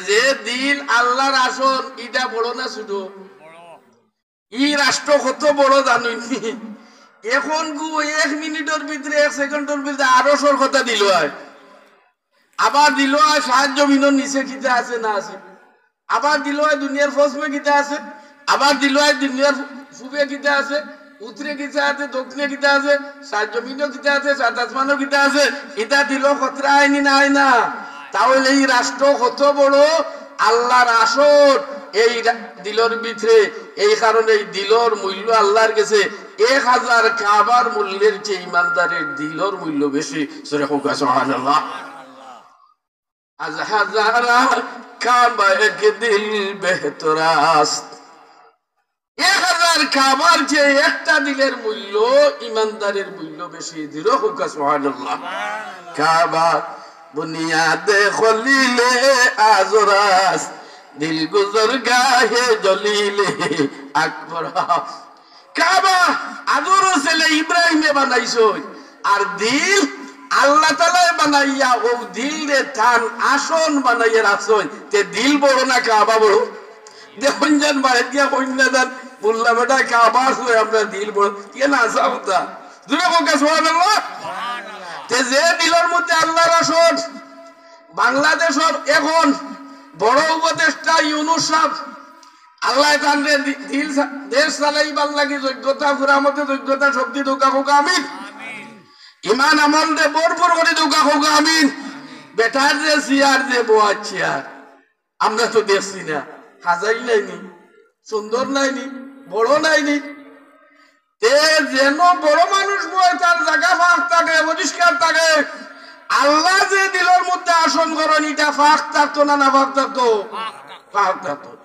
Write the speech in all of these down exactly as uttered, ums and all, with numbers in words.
যে দিল আল্লাহর আসন, ইটা বড় না ছোট? ই রাষ্ট্র কত বড় জানইননি? এখন গু এক মিনিটর ভিতরে, এক সেকেন্ডর ভিতরে আরশর কথা দিল অয়। আবার দিল অয় সাত জমিনর নিচে কিতা আছে না আছে। আবার দিল অয় দুনিয়ার পশ্চিমে কিতা আছে। আবার দিল অয় দুনিয়ার পূবে কিতা আছে, উত্তরে কিতা আছে, দক্ষিণে কিতা আছে, সাত জমিনও কিতা আছে, সাত আসমানও কিতা আছে। ইটা দিল কতরা আইনি না আয় না? তাহলে ই রাষ্ট্র কত বড়, আল্লাহর আসন এই রা-, দিলর ভিতরে। এই কারণে এই দিলর মূল্য আল্লাহর গেছে এক হাজার কাবার মূল্যের চেয়ে ইমানদারের দিলর মূল্য বেশি। জোরে কউক্কা সুবহানাল্লাহ। আজ হাজারা কাবা এক দিল বেহতর আস্ত। এক হাজার কাবার চেয়ে একটা দিলের মূল্য, ইমানদারের মূল্য বেশি। জোরে কউক্কা সুবহানাল্লাহ। কাবা বুনিয়াদে খলিলে আজরাস, দিল গুজরগাহে জলিলে আকবর। কাবা আদরর ছেলে ইব্রাহিমে বানাইছইন, আর দিল আল্লাহ তাআলায় বানাইয়া অউ দিলরে তান আসন বানাইয়া রাখছইন। তে দিল বড় না কাবা বড়? দেখইন যান বাড়িত গিয়া কইন না যান, "মোল্লা বেটা কাবার ছয় আমরার দিল বড়।" ইয়ে না, হাছা কথা। জোরে কউক্কা সুবহানাল্লাহ। তে যে দিলর মধ্যে আল্লাহর আসন, বাংলাদেশর এখন বড় উপদেষ্টা ইউনূস সাব, আল্লায় তানরে দি-, দিল সা-, দেশ চালাইবার লাগি যোগ্যতা, পুরা মতে যোগ্যতা, শক্তি দেউক্কা, কউক্কা আমিন। ইমান আমলরে ভরপুর করি দেউক্কা, কউক্কা আমিন। বেটার যে চেয়ার, যে বওয়ার চেয়ার, আমরা তো দেখছি না, হাজাইল নায়নি, সুন্দর নায়নি, বড় নায়নি। তে যেন বড় মানুষ বয়, তার জাগা পাক থাকে, পরিষ্কার থাকে। আল্লায় যে দিলর মধ্যে আসন করইন, ইটা পাক থাকতো না, না পাক থাকতো? পাক থাকতো।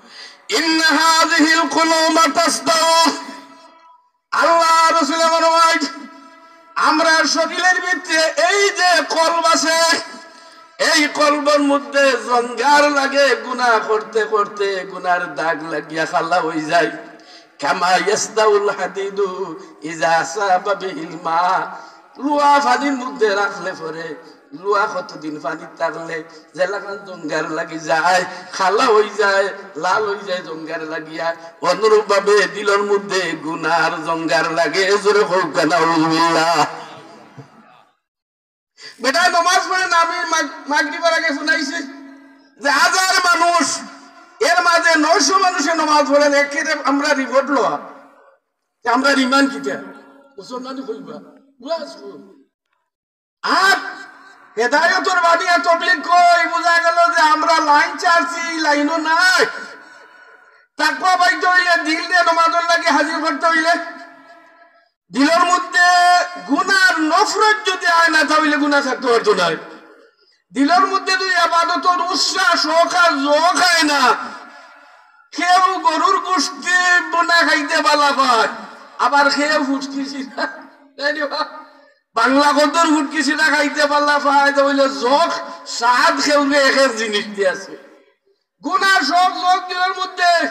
ইন্না হাযিহিল কুলুবা তাসদাউ। আল্লার রসুলে ফরমাইন, আমরার শরীরর ভিতরে এই যে কলব আছে, এই কলবর মধ্যে জঙ্গার লাগে, গুনা করতে করতে গুনার দাগ লাগিয়া কালা অইযায়। কামা ইয়াসদাউল হাদিদু ইযা আসাবা বিহিল মা। লুয়া পানির মধ্যে রাখলে পরে, লুয়া কতদিন পানিত থাকলে যেলাখান জঙ্গার লাগি যায়, কালা অইযায়, লাল অইযায় জঙ্গার লাগিয়া, অনুরূপ ভাবে দিলর মধ্যে গুনার জঙ্গার লাগে। জোরে কউক্কা নাউজুবিল্লাহ। বেটায় নমাজ পড়ে না, আমি মাগ-, মাগরিবর আগে হুনাইছি যে হাজার মানুষ, এর মাঝে নয়শো মানুষে নমাজ পড়ে না, একেরে আমরা রিপোর্ট লওয়া যে আমরার ইমান কিতা? মুসলমানি কইবা, বুঝছো? আর হেদায়তর বাণী আর তবলিগ কই, বুঝা গেল যে আমরা লাইন ছাড়ছি, এই লাইনও নাই। তাকওয়া পাইতে অইলে দিলরে নমাজর লাগি হাজির করতে অইলে, দিলর মধ্যে গুনার নফরত যদি আয় না, তা অইলে গুনা ছাড়তে পারতো নায়। দিলর মধ্যে যদি ইবাদতর উৎসাহ, শখ আর জখ আয় না, কেউ গরুর গোশত ভুনা খাইতে ভালা পায়, আবার কেউ ফুটকি শিরা, তাই না বা? বাংলা কদুর ফুটকি শিরা খাইতে ভালা পায়, তা অইলে জখ, স্বাদ কেউরে এক এক জিনিস দি আছে। গুনার শখ জখ দিলর মধ্যে,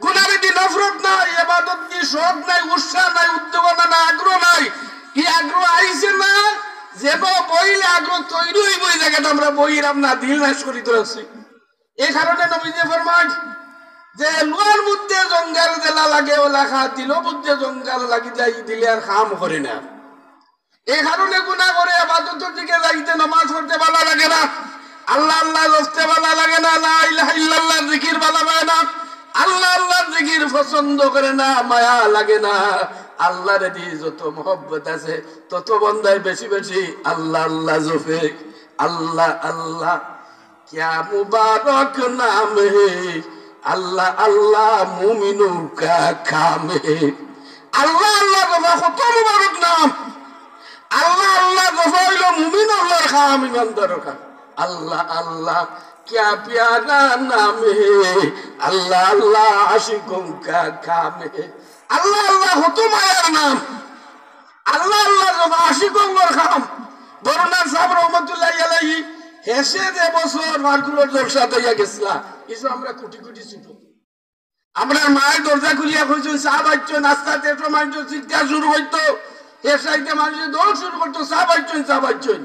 গুনার দি নফরত নাই, ইবাদত দি শখ নাই, উৎসাহ নাই, উদ্দীপনা নাই, আগ্রহ নাই। ই আগ্রহ আইছে না, যেন বইলে আগ্রহ তৈরি অইবো, ই জাগাত আমরা বইরাম না, দিল নাশ করি তো আছি। এই কারণে নবীজি ফরমাইন যে লুয়ার মধ্যে জঙ্গার যেলা লাগে, ওলাখান দিলর মধ্যে জঙ্গার লাগি যায়, দিলে আর কাম করে না। এই কারণে গুনা করে, ইবাদতর দিকে যাইতে, নামাজ পড়তে ভালা লাগে না, আল্লাহ আল্লাহ জপতে ভালা লাগে না, লা ইলাহা ইল্লাল্লাহর জিকির ভালা পায় না, আল্লাহ আল্লাহর জিকির পছন্দ করে না, মায়া লাগে না। আল্লাহরে দি যত মহব্বত আছে, তত বন্দায় বেশি বেশি আল্লাহ আল্লাহ জপে। আল্লাহ আল্লাহ क्या मुबारक नाम है, अल्लाह अल्लाह मोमिनों का काम है। আল্লাহ আল্লাহ জপা কত মুবারক নাম। আল্লাহ আল্লাহ জপা অইলো মুমিন অকলর কাম, ইমানদারর কাম। আল্লাহ আল্লাহ क्या प्यारा नाम है, अल्लाह अल्लाह आशिकों का काम है। আল্লাহ আল্লাহ কত মায়ার নাম। আল্লাহ আল্লাহ জপা আশিক অকলর কাম। বরনার সাব রহমতুল্লাহি আলাইহি হেষে যে বছর মারকুলর জলসাত আইয়া গেছলা, কিছু আমরা কুটি কুটি ছোট। আমরার মায়ে দরজা খুলিয়া কইছইন, "সাব আইছইন।" রাস্তাত এত মানুষ চিৎকার শুরু অইতো, হেষাইতে মানুষে দৌড় শুরু করতো, "সাব আইছইন, সাব আইছইন।"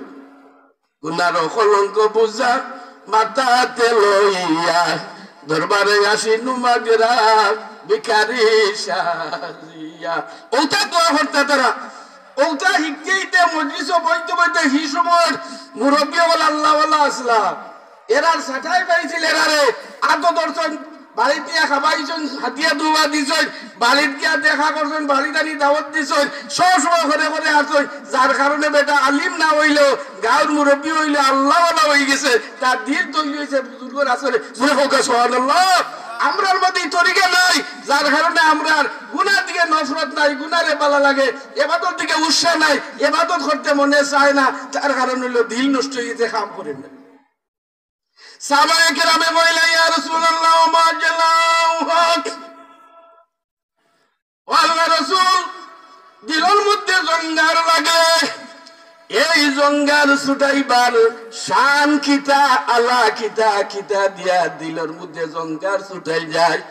গুনার কলঙ্ক বুঝা, মাথাতে লইয়া দরবারে আসি নুমাগরা ভিখারি সাজিয়া। অউটা দোয়া করতা তারা। অউটা হিকতে হিকতে মজলিসো বইতে বইতে হি সময় মুরব্বি অকল আল্লাহওয়ালা আছলা। এরার ছাটাই পাইছিল এরারে, আতো ধরছইন, বাড়িত নিয়া খাবাইছইন, হাতিয়া দুয়া দিছইন, বাড়িত গিয়া দেখা করছইন, বাড়িত আনি দাওয়াত দিছইন, সব সময় ঘরে ঘরে আসছইন। যার কারণে বেটা আলিম না অইলেও, গাঁওর মুরব্বি অইলেও, আল্লাহওয়ালা অইগেছে, তার দিল তৈরি অইছে বুজুর্গর আসরে। জোরে কউক্কা সুবহানাল্লাহ। আমরার মধ্যে ই তরিকা নাই, যার কারণে আমরার গুনার দিকে নফরত নাই, গুনারে ভালা লাগে, এবাদত দিকে উৎসাহ নাই, এবাদত করতে মনে চায় না, তার কারণ অইলো দিল নষ্ট অইগেছে, কাম করে না। সাহাবায়ে কেরামে কইলা, "ইয়া রাসূলুল্লাহ, ওয়া মা জালাউহু?" ও আল্লাহর রাসূল, দিলর মধ্যে জঙ্গার লাগে, এই জঙ্গার ছুটাইবার শান কিতা, আলা কিতা, কিতা দিয়া দিলর মধ্যে জঙ্গার ছুটাই যায়?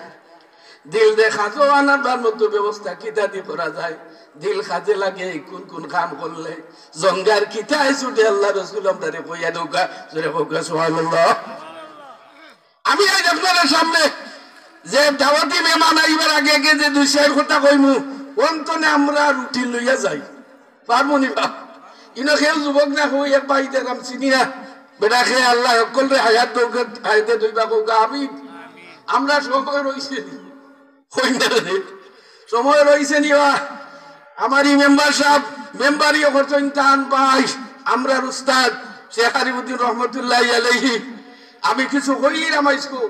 দিলরে কাজো আনাবার মতো ব্যবস্থা কিতা দি করা যায়? দিল কাজে লাগে কোন কোন কাম করলে? জঙ্গার কিতায় ছুটে আল্লাহর রাসূল আমরারে কইয়া দেউক্কা, জোরে কউক্কা সুবহানাল্লাহ। আমি আইজ আপনারার সামনে যে দাওয়াতি মেহমান আইবার আগে আগে যে দুই চাইর কথা কইমু, অন্তনে আমরা রুটি লইয়া যাই। পারমু নি বা? ইনো কেউ যুবক না, কই এক ভাই দেখরাম চিনি না। বেটা কে আল্লাহ অকলরে হায়াত দেউক্কা, হায়াতে দইবা কউক্কা আমিন। আমরা সময় রইছে নি। কই না রে? সময় রইছে নি বা? আমার ই মেম্বার সাব, মেম্বারিও করছইন তান ভাই, আমরার উস্তাদ শেখ আরিফুদ্দিন রহমতুল্লাহি আলাইহি। আমি কিছু কইলিরাম আইজকু,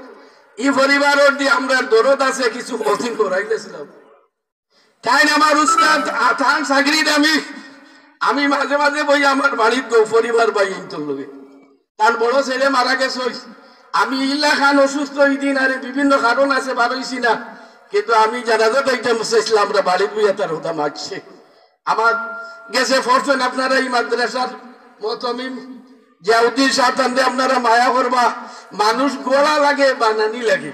ই পরিবারর দি আমরার দরদ আছে, কিছু কঠিন করাইতেছিলাম। তাইন আমার উস্তাদ, আ, তান চাকরিত আমি, আমি মাঝে মাঝে বই আমার বাড়িত গো পরিবার ভাই ইন্তর লগে। তান বড় ছেলে মারা গেছে, আমি ইলা খান অসুস্থ ই দিন, আরে বিভিন্ন কারণ আছে, বারইছি না, কিন্তু আমি জানাজা দিতাম চাইছিলাম, আমরা বাড়িত বইয়া তার কথা মারছে। আমার গেছে পড়ছইন আপনারা ই মাদ্রাসার মহতমিম জিয়াউদ্দিন সাহেব, তানরে আপনারা মায়া করবা। মানুষ গড়া লাগে, বানানি লাগে।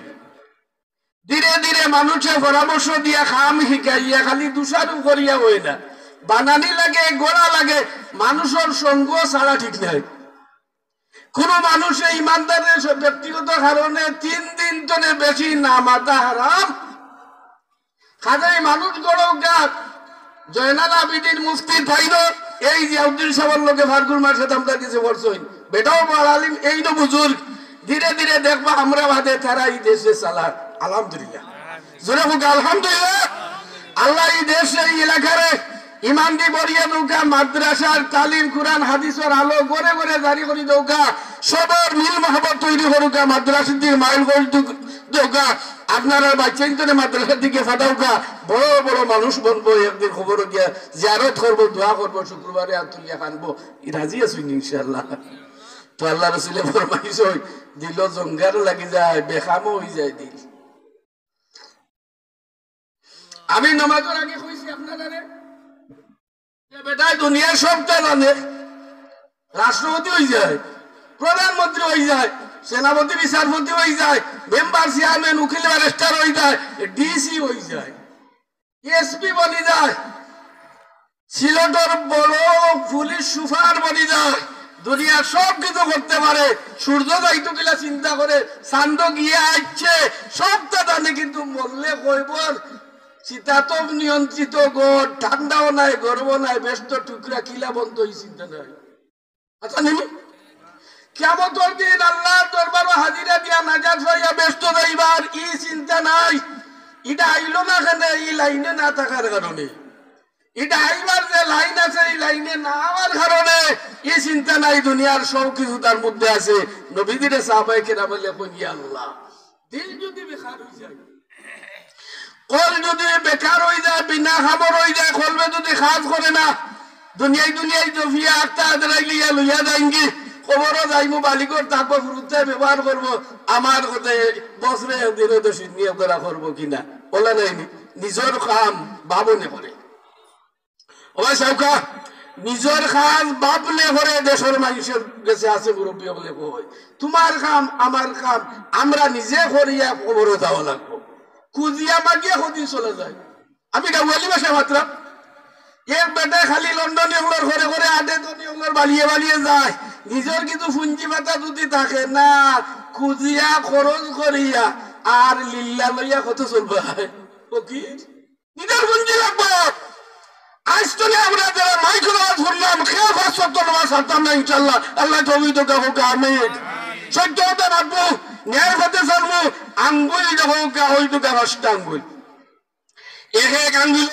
ধীরে ধীরে মানুষে পরামর্শ দিয়া কাম শিখাইয়া খালি দোষারোপ করিয়া অয় না, বানানি লাগে, গড়া লাগে। মানুষর সঙ্গ ছাড়া ঠিক নাই। কোনো মানুষে ইমানদারের সব ব্যক্তিগত কারণে তিন দিন তনে বেশি না মাতা হারাম। কাজেই মানুষ গড়উক্কা, জয়নাল আবিদিন মুফতি তাইনও এই জিয়াউদ্দিন সাহেবর লগে ফারগুর মার্কেট আমরার গেছে পড়ছইন, বেটাও বড় আলিম, এইনও বুজুর্গ। ধীরে ধীরে দেখবা আমরা বাদে তারা ই দেশরে চালার। আলহামদুলিল্লাহ। জোরে কউক্কা আলহামদুলিল্লাহ। আল্লাহ ই দেশরে, ই এলাকারে ইমান দি ভরিয়া দেউক্কা, মাদ্রাসার তালিম, কুরআন হাদিসর আলো ঘরে ঘরে জারি করি দেউক্কা, সবর মিল মহব্বত তৈরি করউক্কা, মাদ্রাসার দিকে মাইল গোল দেউক্কা, আপনারার বাচ্চাইন্তরে মাদ্রাসার দিকে পাঠাউক্কা, বড় বড় মানুষ বনবো, একদিন কবরো গিয়া জিয়ারত করবো, দোয়া করবো, শুক্রবারে আত তুলিয়া কানবো। ই রাজি আছইন ইনশাআল্লাহ? তো আল্লাহর রসুলে ফরমাইছইন, দিলো জঙ্গার লাগি যায়, বেকামও অই যায় দিল। আমি নামাজর আগে কইছি আপনারারে, যে বেটায় দুনিয়ার সবটা জানে, রাষ্ট্রপতি অই যায়, প্রধানমন্ত্রী অই যায়, সেনাপতি বিচারপতি অই যায়, মেম্বার চেয়ারম্যান উকিল ব্যারিস্টার অই যায়, ডিসি অই যায়, এসপি বনি যায়, সিলেটর বড় পুলিশ সুপার বনি যায়, দুনিয়ার সব কিছু করতে পারে। সূর্য যাইতো কিলা চিন্তা করে, চান্দ গিয়া আইছে, সবটা জানে, কিন্তু মরলে কইবর শীতাতপ নিয়ন্ত্রিত ঘর, ঠান্ডাও নাই, গরমও নাই, বেহেস্ত টুকরা কিলা বন্ধ, ই চিন্তা নাই। আচ্ছা, নিনি? কিয়ামতর দিন আল্লাহর দরবারো হাজিরা দিয়া নাজাত পাইয়া বেহেস্ত যাইবার ই চিন্তা নাই। ইটা আইলো না কেনে? ই লাইনে না থাকার কারণে। ইটা আইবার যে লাইন আছে, ই লাইনে না আওয়ার কারণে ই চিন্তা নাই। দুনিয়ার সব কিছু তার মধ্যে আছে। নবীজিরে সাহাবায়ে কেরামে কইন, "ইয়া আল্লাহ, দিল যদি বেকার অই যায়, কল যদি বেকার অই যায়, বিনা খবর অই যায়, কলবে যদি কাজ করে না, দুনিয়ায় দুনিয়ায় জফিয়া আখতা আদরাই লিয়া লইয়া যাইমগি, কবরো যাইমু, বালিগর থাকবো, ফুরুতে ব্যবহার করবো, আমার কথা বছরে একদিন হয়তো সিন্নি ধরা করবো কিনা, বলা নাইনি, নিজর কাম বাবনে করে।" ও ভাই চাউক্কা, নিজর কাজ বাবনে করে দেশর মানষর গেছে আছে মুরব্বি অকলে কয়, "তুমার কাম, আমার কাম, আমরা নিজে করিয়া কবরো যাওয়া লাগবো।" খুজিয়া মাগিয়া কদিন চলা যায়। আমি গাওয়ালি ভাষায় মাতরাম, এক বেটায় খালি লন্ডনী অকলর ঘরে ঘরে আটে, ধনী অকলর বালিয়ে বালিয়ে যায়। নিজর কিছু পুঞ্জি পাতা যুদি থাকে না, খুজিয়া খরচ করিয়া আর লিল্লা লইয়া কত চলবায়? ফকির, নিজর পুঞ্জি লাগবো। আইজ তনে আমরা যারা মাইকর আওয়াজ হুনলাম, কেউ পাঁচ ওয়াক্ত নামাজ ছাড়তাম না ইনশাআল্লাহ। আল্লায় তৌফিক দেউক্কা, কউক্কা আমিন। সত্য কথা মাতমু, ন্যায়ের পথে চলমু, আঙ্গুল দেখউক্কা, অউ দেখউক্কা পাঁচটা আঙ্গুল। এক এক আঙ্গুল